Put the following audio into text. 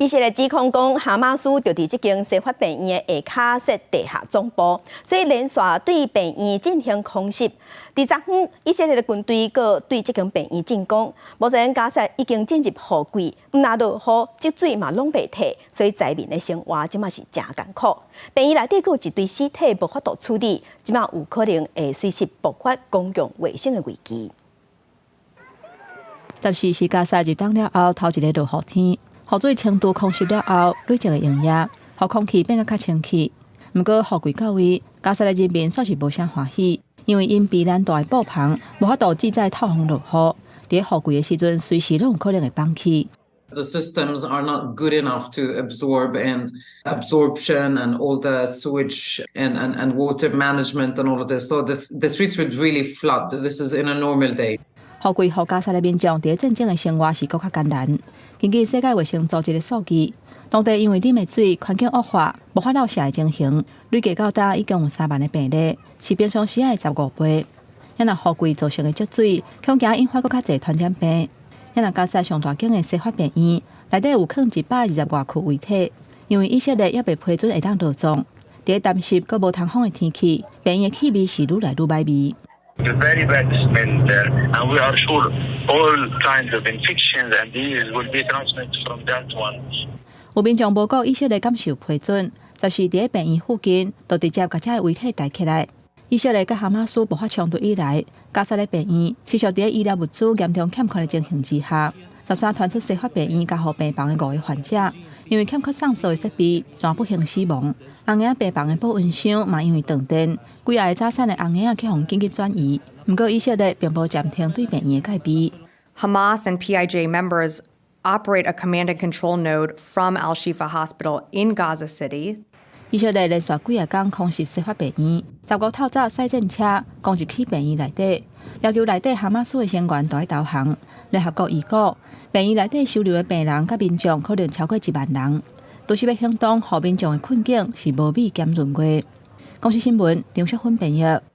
以色列指控講，哈馬斯就佇這間西法病院的下跤設地下總部，所以連續對病院進行空襲。佇昨昏，以色列的軍隊閣對這間病院進攻。目前加薩已經進入雨季，毋但落雨，積水嘛攏袂退，所以災民的生活這馬是誠艱苦。病院內底閣有一堆屍體無法度處理，這馬有可能會隨時爆發公共衛生的危機。14是加薩入冬了後頭一个落雨天。雨水輕度空襲了後，累積的溶液，予空氣變得較清氣。毋過雨季到位，加薩的人民煞是無啥歡喜，因為𪜶避難大的布棚無法度自在透風落雨，佇雨季的時陣，隨時攏有可能會崩去。 The systems are not good enough to absorb and absorption and all the sewage and water management and all of this. So the streets would really flood. This is in a normal day. 雨季予加薩的民眾佇戰爭的生活是閣較艱難。根據世界衛生組織的數據，當地因為啉的水環境惡化，無法漏瀉的情形，累計到今已經有3萬个病例，是平常時的15倍。若雨季造成的積水，恐驚引發閣較濟傳染病。若加薩上大間的西法病院內底有囥120外具遺體，因為以色列猶未批准會當落葬。佇咧乾濕閣無通風的天氣，病院的氣味是愈來愈䆀味。 Very bad smell there, and we are sure all kinds of infections and diseases will be transmitted from that one. 有民眾無顧以色列敢受批准，就是佇咧病院附近，就直接共這个遺體抬起來。以色列佮哈馬斯爆發衝突以來，加薩的病院持續佇咧醫療物資嚴重欠缺的情形之下，13傳出西法病院加護病房的五个患者，因為欠缺送掃的設備，全不幸死亡。紅嬰仔病房的保溫箱嘛因為斷電，幾仔个早產的紅嬰仔去予緊急轉移。毋過以色列並無暫停對病院的戒備。 Hamas and PIJ members operate a command and control node from Al Shifa Hospital in Gaza City. 以色列連續幾仔工空襲西法病院，15透早賽戰車攻入去病院內底，要求內底哈馬斯的成員都愛投降。聯合國預估，病院內底收留的病人佮民眾可能超過1萬人。都是欲行動，予民眾的困境是無米兼閏月。公視新聞張淑芬編譯。